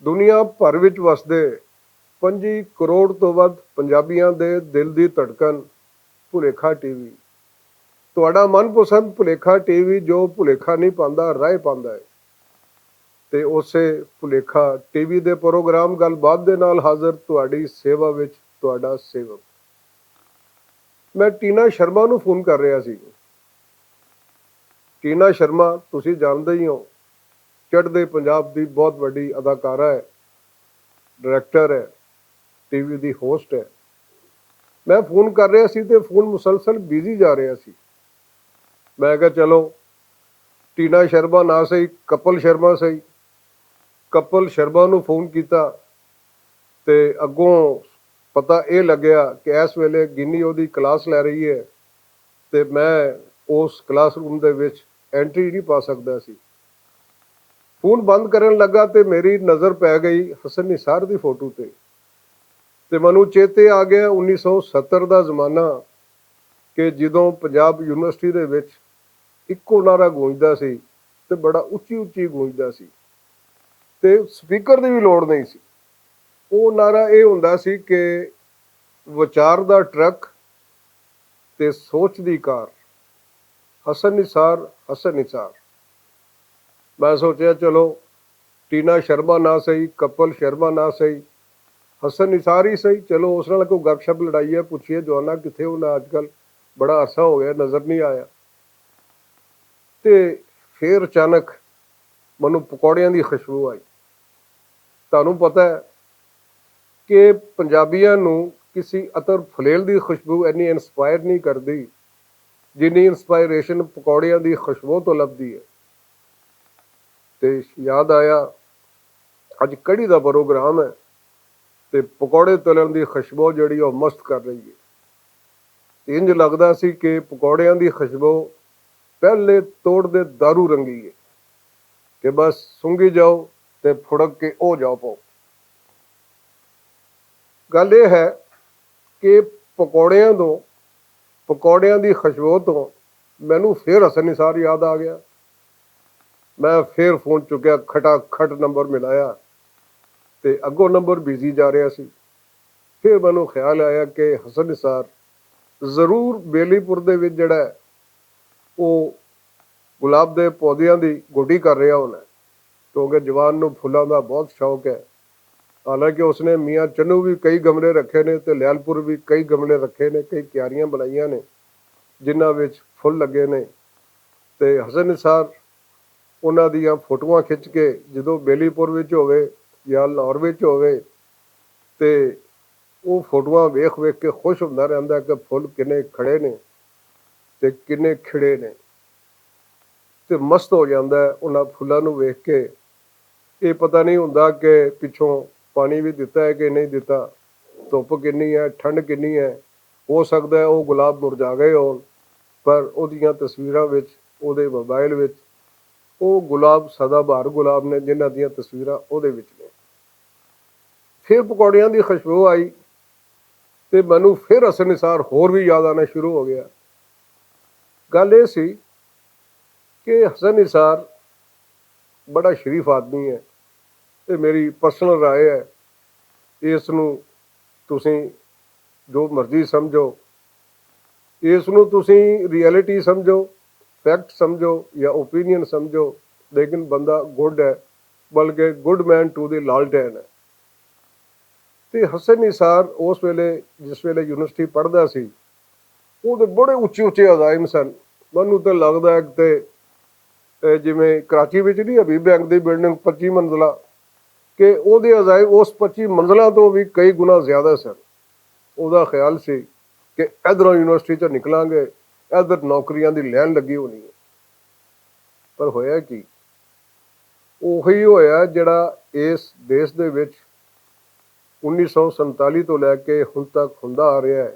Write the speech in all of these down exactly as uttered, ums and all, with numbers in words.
دنیا بھر وچ وسدے پنجی کروڑ توں ودھ پنجابیاں دے دل دی دھڑکن، بھلیکھا ٹی وی۔ تہاڈا من پسند بھلیکھا ٹی وی، جو بھلیکھا نہیں پاندا، راہ پاندا ہے۔ تے اسے بھلیکھا ٹی وی دے پروگرام گل بات دے نال حاضر تہاڈی سیوا وچ تہاڈا سیوک۔ میں ٹینا شرما نوں فون کر رہیا سی۔ ٹینا شرما، تسی جاندے ہی ہو، چڑھدے پنجاب دی بہت وڈی اداکارہ ہے، ڈائریکٹر ہے، ٹی وی دی ہوسٹ ہے۔ میں فون کر رہیا سی تے فون مسلسل بزی جا رہیا سی۔ میں کہا، چلو، ٹینا شرما نہ سہی، کپل شرما سہی۔ کپل شرما نوں فون کیتا تے اگوں پتہ اے لگیا کہ اس ویلے گنی اوہدی کلاس لے رہی ہے تے میں اس کلاس روم دے وچ انٹری نہیں پا سکدا سی۔ فون بند کرن لگا تے میری نظر پے گئی حسن نثار دی فوٹو تے۔ تے مینوں چیتے آ گیا انیس سو ستر دا زمانہ، کہ جدوں پنجاب یونیورسٹی دے وچ اکو نعرہ گونجدا سی تے بڑا اچی اچی گونجدا سی تے سپیکر دی وی لوڑ نہیں سی۔ او نعرہ اے ہوندا سی کہ وچار دا ٹرک تے سوچ دی کار، حسن نثار، حسن نثار۔ میں سوچیا، چلو، ٹینا شرما نہ سہی، کپل شرما نہ سہی، حسن نثار ہی سہی، چلو اس نال کوئی گپ شپ لڑائیے، پوچھیے، جوانا کتھے ہونا اج کل؟ بڑا عرصہ ہو گیا، نظر نہیں آیا۔ تے فیر اچانک مینوں پکوڑیاں دی خوشبو آئی۔ تہانوں پتہ ہے کہ پنجابیاں نوں کسی عطر فلیل دی خوشبو اینی انسپائر نہیں کردی، جنی انسپائریشن پکوڑیاں دی خوشبو تو لبدی ہے۔ تے یاد آیا، اج کڑی دا پروگرام ہے تے پکوڑے تلن دی خوشبو جڑی او مست کر رہی ہے۔ انج لگدا سی کہ پکوڑیاں دی خوشبو پہلے توڑ دے دارو رنگی ہے کہ بس سنگی جاؤ تے پھڑک کے او جاؤ پاؤ۔ گل یہ ہے کہ پکوڑیاں تو پکوڑیاں دی خوشبو تو مینوں فیر حسن نثار یاد آ گیا۔ میں فیر فون چکیا، کھٹا کھٹ نمبر ملایا تے اگوں نمبر بزی جا رہیا سی۔ فیر مینوں خیال آیا کہ حسن نثار ضرور بیلی پور دے وچ جڑا ہے، او گلاب دے پودیاں دی گڈی کر رہیا ہونا ہے، کیونکہ جوان نوں پھلاں دا بہت شوق ہے۔ حالانکہ اس نے میاں چنو بھی کئی گملے رکھے نے تے لیالپور بھی کئی گملے رکھے نے، کئی کیاریاں بنائیاں نے جنہاں وچ پھل لگے نے۔ تے حسن نثار انہاں دیاں فوٹواں کھچ کے جدوں بیلی پور وچ ہووے یا لاہور وچ ہووے تے او فوٹواں ویکھ ویکھ کے خوش ہوندا رہندا ہے کہ پھل کنے کھڑے نے تے کنے کھڑے نے۔ تے مست ہو جاندا ہے انہاں پھلاں نوں ویکھ کے۔ یہ پتہ نہیں ہوندا کہ پچھوں پانی بھی دتا ہے کہ نہیں دتا، دھوپ کنی ہے، ٹھنڈ کنی ہے۔ ہو سکدا ہے وہ گلاب مرجا گئے ہون، پر اودیاں تصویراں وچ، اودے موبائل وچ، وہ گلاب سدا بہار گلاب نے جنہاں دیاں تصویراں اودے وچ نے۔ پھر پکوڑیاں دی خوشبو آئی تے مینوں پھر حسن نثار ہور بھی یاد آنا شروع ہو گیا۔ گل یہ سی کہ حسن نثار بڑا شریف آدمی ہے۔ یہ میری پرسنل رائے ہے۔ اس نوں تسی جو مرضی سمجھو، اس نوں تسی ریئلٹی سمجھو، فیکٹ سمجھو یا اوپینین سمجھو، لیکن بندہ گڈ ہے، بلکہ گڈ مین ٹو دی لالٹین ہے۔ تے حسن نثار اس ویلے، جس ویلے یونیورسٹی پڑھدا سی، او تے بڑے اچے اچے عزائم سن۔ مینوں تے لگدا ہے کہ تے، اے، جویں کراچی وچ نہیں حبیب بینک دی بلڈنگ پچی منزلہ، کہ او دے عزائم اس پچی منزلہ تو بھی کئی گنا زیادہ سن۔ او دا خیال سی کہ ادھروں یونیورسٹی چ نکلاں گے، ادھر نوکریاں دی لین لگی ہونی ہے۔ پر ہویا کی؟ اوہی ہویا جڑا اس دیش دے وچ انیس سو سنتالی تو لے کے ہن تک ہوندا آ رہیا ہے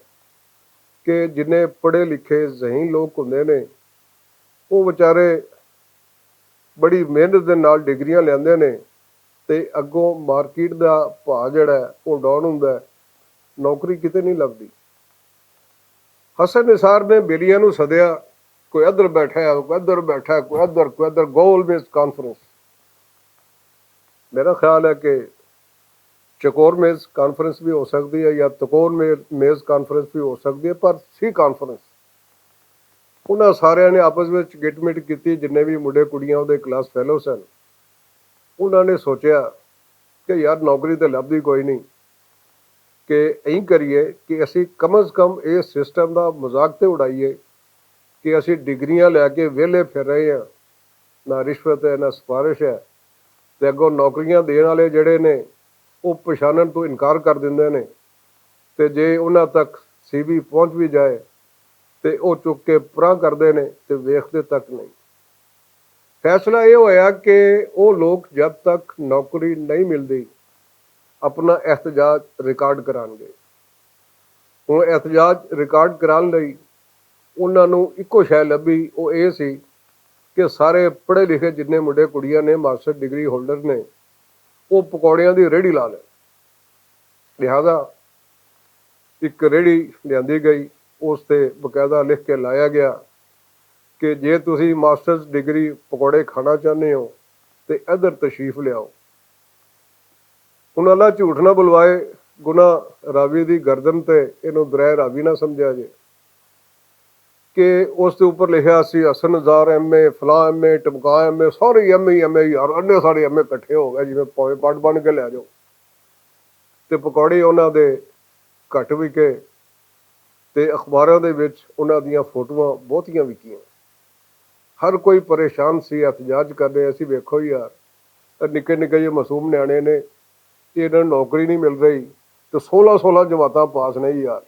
کہ جنہیں پڑھے لکھے ذہین لوگ ہوندے نے، وہ وچارے بڑی محنت دے نال ڈگریاں لیندے نے تے اگوں مارکیٹ دا بھا جڑا ہے، وہ ڈاؤن ہوندا ہے، نوکری کتے نہیں لبدی۔ حسن نثار نے بیلیاں نوں سدیا، کوئی ادھر بیٹھا ہے، کوئی ادھر بیٹھا ہے، کوئی ادھر، کوئی ادھر، گول میز کانفرنس۔ میرا خیال ہے کہ چکور میز کانفرنس بھی ہو سکدی ہے یا تکور میز کانفرنس بھی ہو سکدی ہے، پر سی کانفرنس انہاں ساریاں نے آپس وچ گٹ مٹ کیتی، جنہیں وی مڈے کڑیاں اوہدے کلاس فیلو سن، انہاں نے سوچیا کہ یار نوکری تے لبدی کوئی نئیں۔ کہ ایں کریے کہ اسی کم از کم ایہہ سسٹم دا مذاق تے اڑائیے کہ اسی ڈگریاں لے کے ویلے پھر رہے آں، نہ رشوت ہے نہ سفارش ہے۔ تے اگوں نوکریاں دین آلے جیہڑے نے او پچھانن توں انکار کر دیندے نے، تے جے انہاں تک سی وی پہنچ وی جائے تے او چک کے پراں کردے نے تے ویکھدے تک نئیں۔ فیصلہ ایہہ ہویا کہ او لوگ جب تک نوکری نئیں ملدی اپنا احتجاج ریکارڈ کران گئے۔ ہن احتجاج ریکارڈ کران لئی انہاں نوں اکو شے لبھی، او ایہہ سی کہ سارے پڑھے لکھے جنہیں مڈے کڑیاں نے ماسٹر ڈگری ہولڈر نے، او پکوڑیاں دی ریڑھی لا لے۔ لہذا اک ریڑھی لیاندی گئی، اس تے باقاعدہ لکھ کے لایا گیا کہ جے تسی ماسٹرز ڈگری پکوڑے کھانا چاہنے ہو تے ادھر تشریف لیاؤ۔ ہن اللہ جھوٹ نہ بلوائے، گناہ راوی دی گردن تے اینوں درائے راوی نہ سمجھیا جے۔ کہ اس دے اپر لکھیا سی حسن نظار ایم اے، فلاں ایم اے، ٹمکا ایم اے، سارے ایم اے ایم اے یار، انے سارے ایم اے کٹھے ہو گئے جی میں پاویں پٹ بن کے لے جاؤ۔ تے پکوڑے انہاں دے گھٹ وکے، تے اخباراں دے وچ انہاں دیاں فوٹواں بہتیاں وکیاں۔ ہر کوئی پریشان سی، احتجاج کر رہے سی، ویکھو یار، اے نکے نکے جے معصوم نیانے نے، تے انہاں نوں نوکری نہیں مل رہی، تے سولہ سولہ جماعتاں پاس نہیں یار۔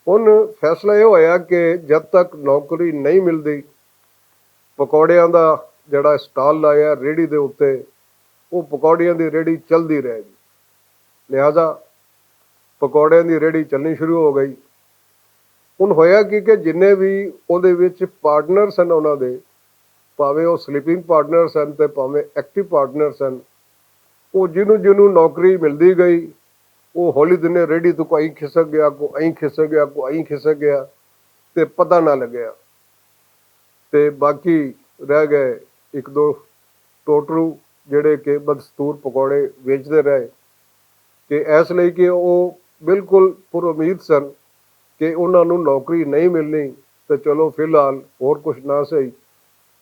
ہن فیصلہ ایہہ ہویا کہ جد تک نوکری نہیں ملدی، پکوڑیاں دا جیہڑا اسٹال لایا ریڑھی دے اتے، او پکوڑیاں دی ریڑھی چلدی رہ گئی۔ لہذا پکوڑیاں دی ریڑھی چلنی شروع ہو گئی۔ ہن ہویا کہ جنہیں وی اوہدے وچ پارٹنر سن انہاں دے، پاویں او سلیپنگ پارٹنر سن تے پاویں ایکٹیو پارٹنر سن، او جنوں جنوں نوکری ملدی گئی، او ہولی دنے ریڑھی توں کوئی کھسک گیا، کوئی کھسک گیا، کوئی کھسک گیا، تے پتہ نہ لگیا۔ تے باقی رہ گئے اک دو ٹوٹرو، جیہڑے کہ بدستور پکوڑے ویچدے رہے، کہ ایس لئی کہ او بالکل پر امید سن کہ انہاں نوں نوکری نہیں ملنی، تے چلو فی الحال ہور کچھ نہ سہی،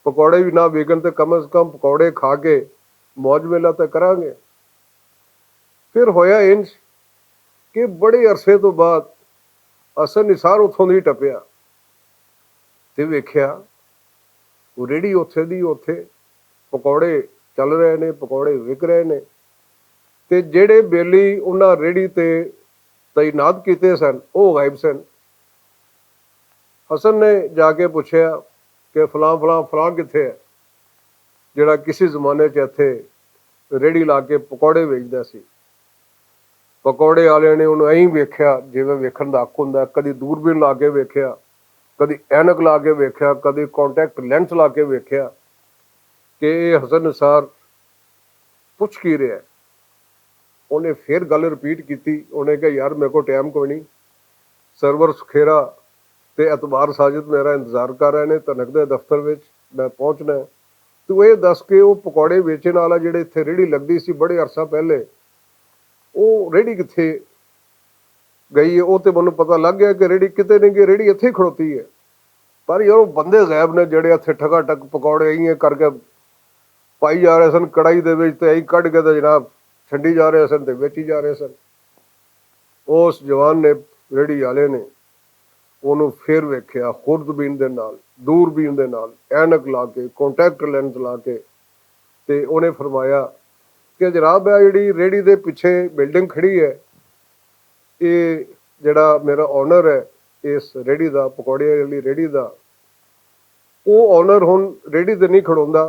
پکوڑے وی نہ وکن تے کم از کم پکوڑے کھا کے موج میلہ تے کراں گے۔ فیر ہویا انج کہ بڑے عرصے توں بعد حسن نثار اتھوں دی ٹپیا، تے ویکھیا او ریڑھی اوتھے دی اوتھے، پکوڑے چل رہے نے، پکوڑے وک رہے نے۔ تے جیہڑے بیلی انہاں ریڑھی تے تعینات کیتے سن، او غائب سن۔ حسن نے جا کے پچھیا کہ فلاں فلاں فلاں کتھے ہے؟ جیہڑا کسی زمانے چ اتھے ریڑھی لا کے پکوڑے ویچدا سی۔ پکوڑے آلیاں نے انہوں ایہہ ویکھیا جیویں ویکھن دا حق ہوندا ہے، کدی دوربین لا کے ویکھیا، کدی اینک لا کے ویکھیا، کدی کانٹیکٹ لینس لا کے ویکھیا کہ ایہہ حسن نثار پچھ کی رہیا ہے۔ انہیں فیر گل رپیٹ کیتی، انہیں کہا یار میرے کو ٹائم کوئی نہیں، سرور سکھیرا تے اعتبار ساجد میرا انتظار کر رہے نے تنک دے دفتر وچ، میں پہنچنا ہے۔ تو ایہہ دس کے او پکوڑے ویچن والا جیہڑے اتھے ریڑھی لگدی سی بڑے عرصہ پہلے، او ریڑھی کتھے گئی ہے؟ او تے مینوں پتہ لگ گیا کہ ریڑھی کتے نہیں گئی، ریڑھی اتھے ہی کھڑوتی ہے۔ پر یار او بندے غائب نے جیہڑے اتھے ٹھگا ٹھگ پکوڑے ایہہ کر کے پائی جا رہے سن کڑاہی دے وچ تے ایہہ کڈ کے تے جناب چھنڈی جا رہے سن تے ویچی جا رہے سن۔ اس جوان نے، ریڑھی والے نے، انہوں فیر ویکھیا خوردبین دے نال، دوربین دے نال، اینک لا کے، کانٹیکٹ لینس لا کے، تے انہیں فرمایا کہ جناب اے جیہڑی ریڑھی دے پچھے بلڈنگ کھڑی ہے، اے جیہڑا میرا آنر ہے اس ریڑھی دا، پکوڑے والی ریڑھی دا، او آنر ہن ریڑھی تے نہیں کھڑوندا،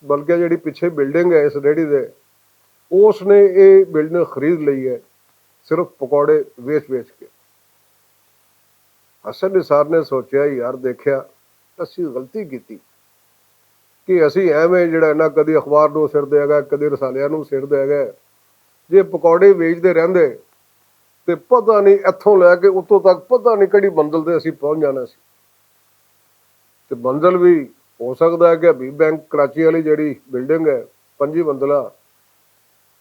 بلکہ جیہڑی پچھے بلڈنگ ہے اس ریڑھی دے، اس نے اے بلڈنگ خرید لئی ہے، صرف پکوڑے ویچ ویچ کے۔ حسن نثار نے سوچیا، یار دیکھیا، اسی غلطی کیتی کہ اسی ایویں جڑا ہے نا، کدی اخبار نوں سر دے گئے، کدی رسالیاں نوں سر دے گئے۔ جے پکوڑے ویچدے رہندے تے پتہ نہیں اتھوں لے کے اتوں تک پتہ نہیں کہڑی منزل تے اسی پہنچ جانا سی۔ تے منزل بھی ہو سکدا ہے کہ حبیب بینک کراچی والی جڑی بلڈنگ ہے، پنجی منزلہ،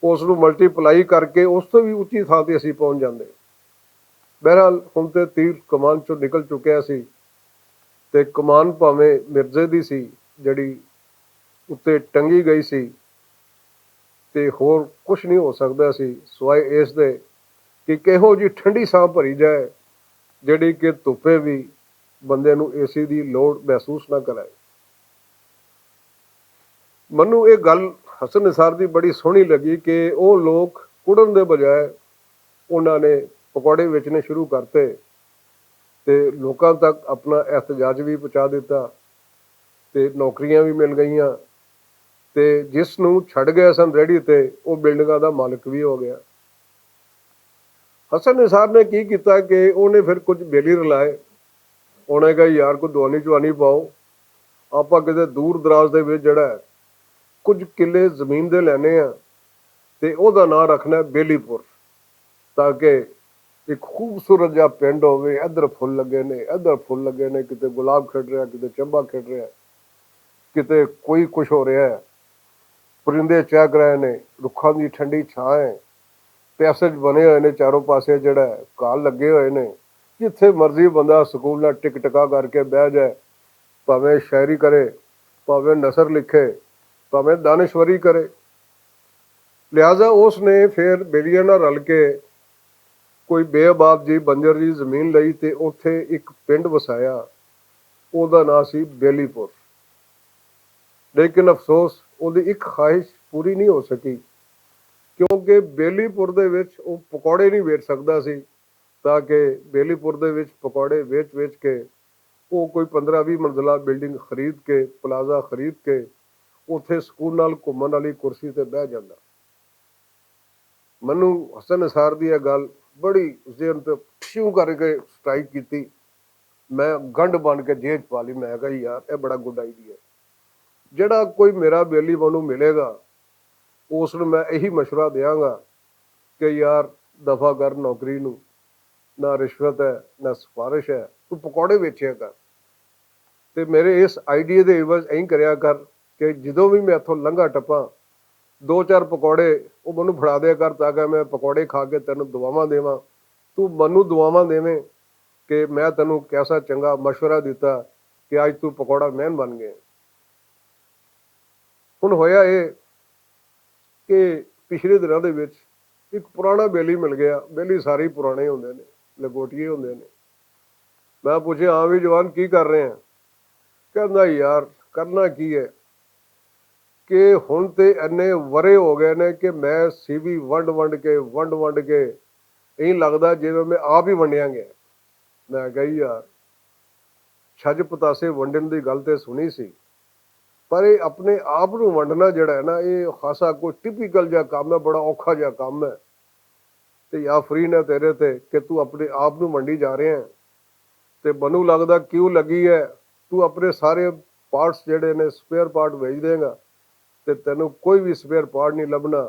اس نوں ملٹی پلائی کر کے اس توں وی اچی تھاں تے اسی پہنچ جاندے۔ بہرحال، ہن تے تیر کمان چوں نکل چکیا سی، تے کمان پاویں مرزے دی سی، جڑی اتے ٹنگی گئی سی، تے ہور کچھ نہیں ہو سکدا سی سوائے اس دے کہ کہو جی ٹھنڈی ساہ بھری جائے، جڑی کہ دھپے وی بندے نوں اے سی دی لوڑ محسوس نہ کرائے۔ منوں ایہہ گل حسن نثار دی بڑی سوہنی لگی کہ او لوگ کڑن دے بجائے انہاں نے پکوڑے ویچنے شروع کرتے، تے لوکاں تک اپنا احتجاج وی پہنچا دیتا، تے نوکریاں وی مل گئیاں، تے جس نوں چھڈ گئے سن ریڈی تے، او بلڈنگاں دا مالک وی ہو گیا۔ حسن نثار نے کی کیتا کہ انہیں پھر کچھ بیلی رلائے۔ انہیں کہا، یار، کوئی دوانی چوانی پاؤ، آپاں کتے دور دراز دے وچ جڑا ہے، کچھ قلعے زمین دے لینے آں، تے او دا ناں رکھنا ہے بیلی پور، تاکہ ایک خوبصورت جا پنڈ ہووے۔ ادھر پھل لگے نے، ادھر پھل لگے نے، کتے گلاب کھڑ رہا، کتے چمبا کھڑ رہا، کتے کوئی کچھ ہو رہا ہے، پرندے چہک رہے نے، رکھاں دی ٹھنڈی چھاں ہے، پیسج بنے ہوئے نے چاروں پاسے، جڑا ہے گھر لگے ہوئے نے، جتھے مرضی بندہ سکول نال ٹک ٹکا کر کے بہہ جائے، پاویں شاعری کرے، پاویں نثر لکھے، پاویں دانشوری کرے۔ لہذا اس نے پھر بیلیاں نال رل کے کوئی بے آباد جی بنجر جی زمین لئی تے اوتھے اک پنڈ وسایا۔ اوہدا ناں سی بیلی پور۔ لیکن افسوس، اوہدی اک خواہش پوری نہیں ہو سکی، کیونکہ بیلی پور دے وچ او پکوڑے نہیں ویچ سکدا سی، تاکہ بیلی پور دے وچ پکوڑے ویچ ویچ کے او کوئی پندرہ ویہہ منزلہ بلڈنگ خرید کے، پلازہ خرید کے، اوتھے سکون نال گھومن والی کرسی تے بہہ جاندا۔ منوں حسن نثار دی ایہہ گل بڑی ذہن تے ٹھیوں کر کے سٹرائک کیتی۔ میں گنڈ بن کے جیج پا لی، میں کہا، یار، ایہہ بڑا گڈ آئیڈیا ہے۔ جیہڑا کوئی میرا بیلی مینوں ملے گا، اس نوں میں ایہی مشورہ دیاں گا کہ یار، دفعہ کر نوکری نوں، نہ رشوت ہے، نہ سفارش ہے، تو پکوڑے ویچیا کر۔ تے میرے اس آئیڈیا دے عوض اینج کریا کر کہ جدوں وی میں اتھوں لنگھا ٹپاں، دو چار پکوڑے او مینوں پھڑا دیا کر، تاکہ میں پکوڑے کھا کے تینوں دعاواں دیواں، تو مینوں دعاواں دیویں کہ میں تینوں کیسا چنگا مشورہ دتا کہ اج تو پکوڑا مین بن گئے۔ ہن ہویا اے کہ پچھلے دناں دے وچ اک پرانا بیلی مل گیا۔ بیلی سارے ہی پرانے ہوندے نے، لگوٹیے ہوندے نے۔ میں پوچھیا، ہاں وی جوان، کی کر رہے ہیں؟ کہندا، یار، کرنا کی ہے کہ ہن تے اینے ورے ہو گئے نے کہ میں سی وی ونڈ ونڈ کے، ونڈ ونڈ کے، ایں لگدا جویں میں آپ ہی ونڈیا گیا۔ میں کہا، یار، چھج پتاسے ونڈن دی گل تے سنی سی، پر اے اپنے آپ نوں ونڈنا جڑا ہے نا، اے خاصا کوئی ٹپیکل جا کم ہے، بڑا اوکھا جا کم ہے۔ تے یا فری نہ تیرے تے کہ تو اپنے آپ نوں ونڈی جا رہے ہیں۔ تے مینوں لگدا کیوں لگی ہے، تو اپنے سارے پارٹس جڑے نے، سپیئر پارٹ ویچ دیں گا، تے تینوں کوئی وی سپیئر پارٹ نہیں لبھنا۔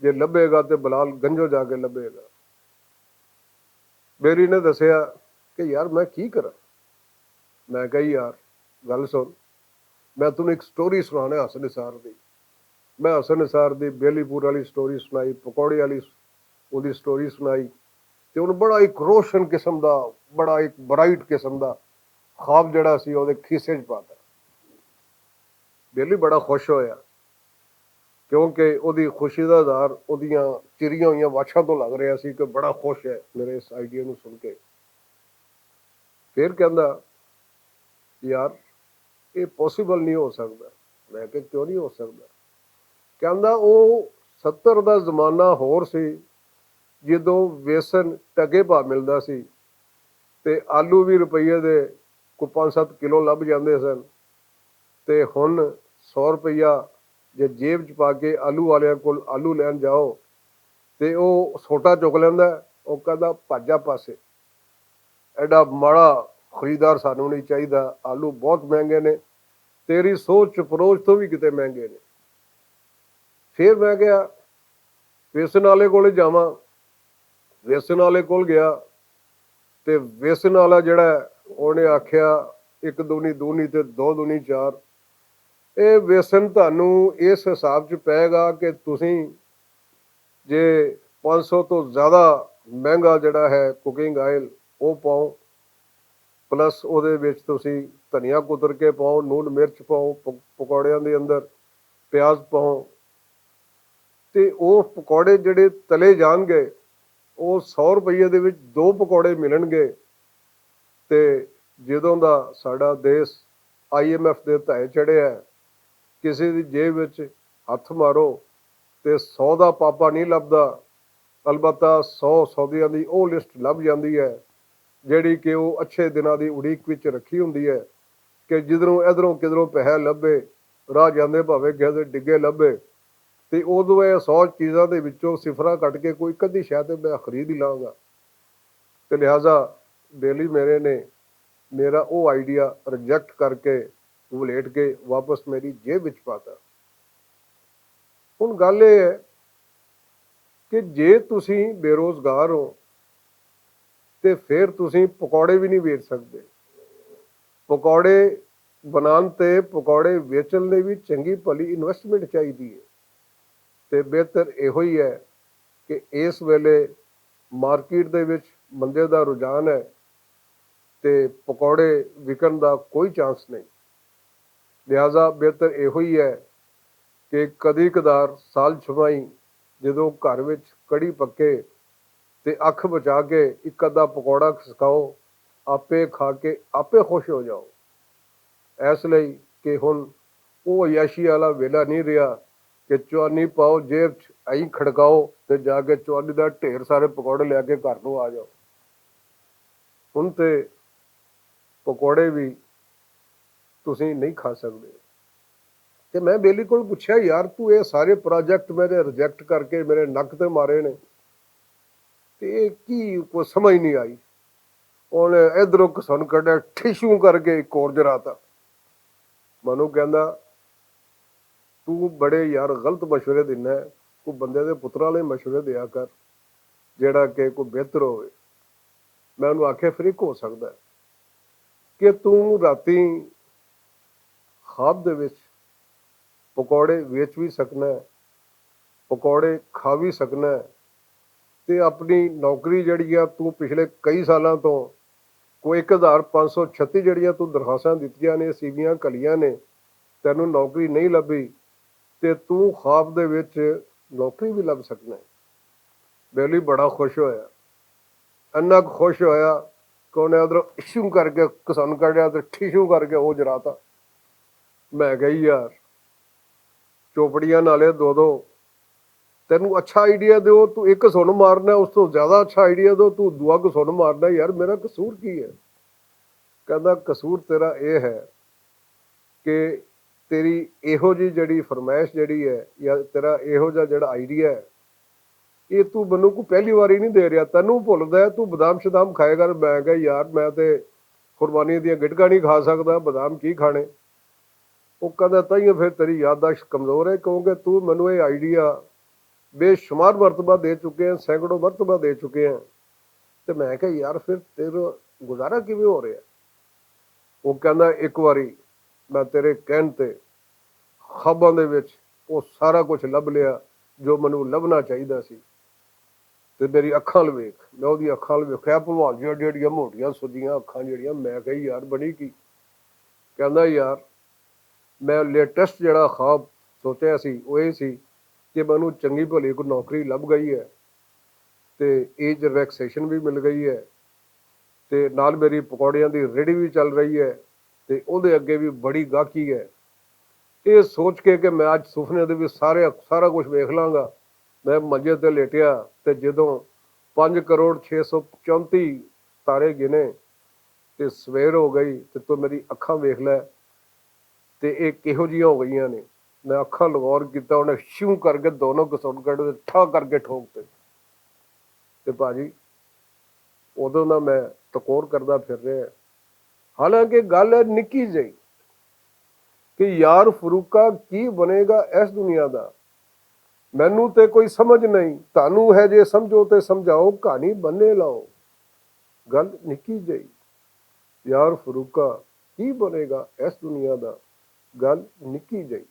جے لبھے گا تے بلال گنجو جا کے لبھے گا۔ میری نے دسیا کہ یار، میں کی کراں؟ میں کہا، یار، گل سن، میں تینوں ایک سٹوری سنانا حسن نثار دی۔ میں حسن نثار دی بیلی پور والی سٹوری سنائی، پکوڑے والی اوہدی سٹوری سنائی، تے انہوں بڑا ایک روشن قسم دا، بڑا ایک برائٹ قسم دا خواب جڑا سی، اوہدے کھیسے چ پاتا۔ بیلی بڑا خوش ہویا، کیونکہ اوہدی خوشی دا اظہار اوہدیاں چریاں ہوئیاں واچھاں تو لگ رہیا سی کہ بڑا خوش ہے میرے اس آئیڈیا نوں سن کے۔ پھر کہندا، یار، یہ پاسیبل نہیں ہو سکدا۔ میں کہ کیوں نہیں ہو سکدا؟ کہندا، او ستر دا زمانہ ہور سی، جدوں ویسن ٹگے پا ملدا سی، تے آلو وی روپیے دے کو پنج ست کلو لب جاندے سن۔ تے ہن سو روپیہ جے جیب چ پا کے آلو والیاں کول آلو لین جاؤ، تے او سوٹا چک لیندا ہے، او کہندا، بھجا پاسے، ایڈا ماڑا خریدار سانوں نہیں چاہیدا، آلو بہت مہنگے نے، تیری سوچ پروچ تو بھی کتے مہنگے نے۔ پھر میں کہا، ویسن والے کول جاواں۔ ویسن والے کول گیا، تے ویسن والا جڑا ہے، اونے آکھیا، اک دونی دونی تے دو دونی چار۔ اے ویسن تہانوں اس حساب چ پے گا کہ تسیں جے پانچ سو توں زیادہ مہنگا جیہڑا ہے کوکنگ آئل، او پاؤ۔ پلس اوہدے وچ تسی دھنیا کتر کے پاؤ، نون مرچ پاؤ، پکوڑیاں دے اندر پیاز پاؤ۔ تے او پکوڑے جیہڑے تلے جان گئے، او سو روپیے دے وچ دو پکوڑے ملن گئے۔ تے جدوں دا ساڈا دیس آئی ایم ایف دے تہے چڑھیا ہے، کسے دی جیب وچ ہتھ مارو تے سو دا پاپا نہیں لبدا۔ البتہ سو سودیاں دی او لسٹ لب جاندی ہے، جیہڑی کہ او اچھے دناں دی اڑیک وچ رکھی ہوندی ہے کہ جدھروں ادھروں کدھروں پیسے لبے، راہ جاندے بھاویں کسے دے ڈگے لبے، تے اودوں اے سو چیزاں دے وچوں صفراں کٹ کے کوئی کدی شے تے میں خرید ہی لاں گا۔ تے لہذا بیلی میرے نے میرا او آئیڈیا ریجیکٹ کر کے ولیٹ کے واپس میری جیب وچ پاتا۔ ہن گل اے ہے کہ جے تسی بے روزگار ہو تے فیر تسی پکوڑے وی نہیں ویچ سکدے۔ پکوڑے بنان تے پکوڑے ویچن لئی وی چنگی بھلی انویسٹمنٹ چاہیدی ہے۔ تے بہتر ایہو ہی ہے کہ اس ویلے مارکیٹ دے وچ مندے دا رجحان ہے تے پکوڑے وکن دا کوئی چانس نہیں۔ لہذا بہتر ایہو ہی ہے کہ کدی کدار سال چھمائی جدوں گھر وچ کڑی پکے تے اکھ بچا کے اک ادھا پکوڑا کھسکاؤ، آپے کھا کے آپے خوش ہو جاؤ۔ ایس لئی کہ ہن او عیاشی والا ویلا نہیں رہیا کہ چوانی پاؤ جیب چ، ایں کھڑکاؤ تے جا کے چوانی دا ڈھیر سارے پکوڑے لے کے گھر نوں آ جاؤ۔ ہن تے پکوڑے وی تسی نہیں کھا سکدے۔ تے میں بیلی کول پچھیا، یار، تو اے سارے پروجیکٹ میرے ریجیکٹ کر کے میرے نک تے مارے نے، تے اے کی کوئی سمجھ نہیں آئی؟ انہیں ادھروں کسن کڈیا، ٹھشوں کر کے ایک اور جراتا۔ مینوں کہندا، تو بڑے یار غلط مشورے دینا ہے، کوئی بندے دے پتراں والے مشورے دیا کر، جیڑا کہ کوئی بہتر ہوئے۔ میں انہوں آکھیا، فریق ہو سکدا ہے کہ تو راتی خواب دے وچ پکوڑے ویچ وی سکنا ہے، پکوڑے کھا وی سکنا ہے، تے اپنی نوکری جڑی آ، تو پچھلے کئی سالاں تو کوئی ایک ہزار پانچ سو چھتی جڑیاں تو درخواستاں دتیاں نے، سیویاں کلیاں نے، تینوں نوکری نہیں لبھی، تے تو خواب دے وچ نوکری وی لب سکنا ہے۔ بیلی بڑا خوش ہویا، انہاں خوش ہویا کہ انہیں ادھر اشو کر کے کسان کر لیا تے ٹھیشو کر کے او جراتا۔ میں کہی، یار، چوپڑیاں نالے دو دو، تینوں اچھا آئیڈیا دیو، تو ایک سن مارنا، اس تو زیادہ اچھا آئیڈیا دو، تو دعا کو سن مارنا۔ یار، میرا قصور کی ہے؟ کہندا، قصور تیرا اے ہے کہ تیری ایہو جی جڑی فرمائش جڑی ہے یا تیرا ایہو جا جڑا آئیڈیا ہے، یہ تو مینوں کو پہلی واری نہیں دے رہا، تینوں بھولدا ہے، تو بادام شدام کھائے کر۔ میں کہا، یار، میں تے قربانی دیاں گٹکاں نہیں کھا سکدا، بادام کی کھانے؟ وہ کہندا، تائیوں پھر تیری یادداشت کمزور ہے، کیونکہ تو مینوں یہ آئیڈیا بے شمار مرتبہ دے چکے ہیں، سینکڑوں مرتبہ دے چکے ہیں۔ تے میں کہا، یار، پھر تیرا گزارا کیویں ہو رہا ہے؟ وہ کہندا، ایک واری میں تیرے کہن تے خواباں دے وچ وہ سارا کچھ لب لیا جو مینوں لبنا چاہیدا سی۔ تے میری اکھاں ال ویکھ، میں اودی اکھاں ال ویکھیا، بھلوان جیہڑیاں جیہڑیاں موٹیاں سجیاں اکھاں جیہڑیاں۔ میں کہی، یار، بنی کی؟ کہندا، یار، میں لیٹسٹ جیہڑا خواب سوچیا سی، او اے سی کہ مینوں چنگی بھلی کوئی نوکری لب گئی ہے تے ایج ریلیکسیشن وی مل گئی ہے تے نال میری پکوڑیاں دی ریڈی وی چل رہی ہے تے اوندے اگے وی بڑی گاہکی ہے۔ اے سوچ کے کہ میں اج سفنے دے وی سارے، سارا کچھ ویکھ لاں گا، میں منجے تے لیٹیا تے جدوں پنج کروڑ چھ سو چونتی تارے گنے تے سویر ہو گئی تے تو میری اکھاں ویکھ لے تے اے کہو جیاں ہو گئیاں نے۔ میں اکھاں لغور کیتا، انہیں شیوں کر کے دونوں قسم کٹ تے ٹھا کر کے ٹھوک تے۔ تے بھاجی، ادوں دا میں ٹکور کردا پھر رہیا۔ حالانکہ گل ہے نکی جئی کہ یار فروقہ کی بنے گا اس دنیا دا؟ مینوں تے کوئی سمجھ نہیں، تانوں ہے جے سمجھو تے سمجھاؤ، کہانی بننے لاؤ۔ گل نکی جئی۔ یار فروقہ کی بنے گا اس دنیا دا؟ گل نکی جئی۔